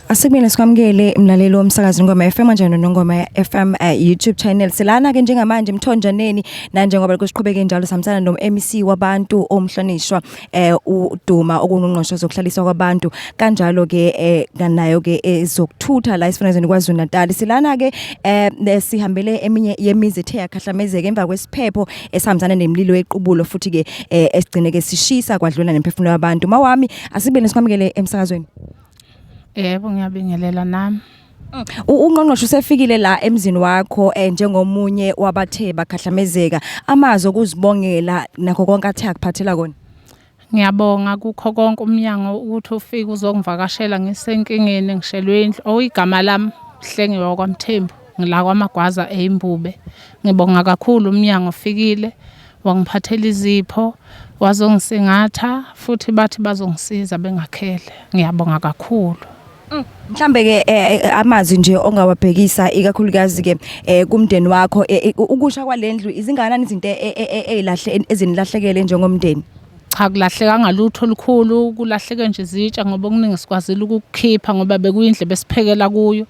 Asikubile sikwamukele mlaleli womsakazo Ngoma FM kanjalo noNgoma FM YouTube channel. Silana ke njengamanje Mthonjaneni nanjengoba kusiqhubeke njalo sihambisana no MEC wabantu omhlonishwa uDuma okungqongqoshe zokuhlaliswa kwabantu kanjalo ke kanayo ke ezokuthutha la esifundazweni KwaZulu Natal. Silana ke sihambele eminye yemizi ethe yakhahlamezeka emva kwesiphepho esihambisana nemililo yequbulo futhi ke esigcine ke sishisa kwadlula nemphefumulo yabantu. Mawami asikubile sikwamukele emsakazweni. Yebo, ngiyabingelela nami. Ungqongqoshe usefikile la emzini wakho njengomunye wabathe bakhahlamezeka amazwi okuzibongela nakho konke athe akuphathela kona. Ngiyabonga kukho konke umnyango ukuthi ufike uzongivakashela ngisenkingeni ngishelwe indlu. Oyigama lami Hlengiwe wakwaMthembu, ngila kwaMagwaza eyimbube. Ngibonga kakhulu umnyango ufikile wangiphathela izipho wazongisingatha futhi bathi bazongisiza bengakhele. Ngiyabonga kakhulu. Mhlambe ke amazwi nje ongawabhekisa ikakhulukazi ke kumndeni wakho, ukusha kwalendlu, izingakanani izinto ezilahle ezinilahlekele njengomndeni? Cha, kulahleka ngalutho olukhulu, kulahleke nje izitsha ngoba okuningi sikwazile ukukukhipha ngoba bekuyindlu besiphekela kuyo.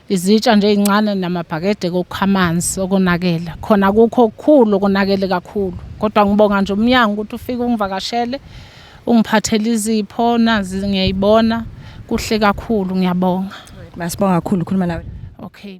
Izitsha nje ezincane namabhakede kokukha amanzi okonakela. Khona kukho okukhulu okonakele kakhulu. Kodwa ngibonga nje umnyango ukuthi ufike ungivakashele, ungiphathele izipho nazi ngiyayibona kuhle kakhulu, ngiyabonga. Masibonga kakhulu khuluma nawe. Okay.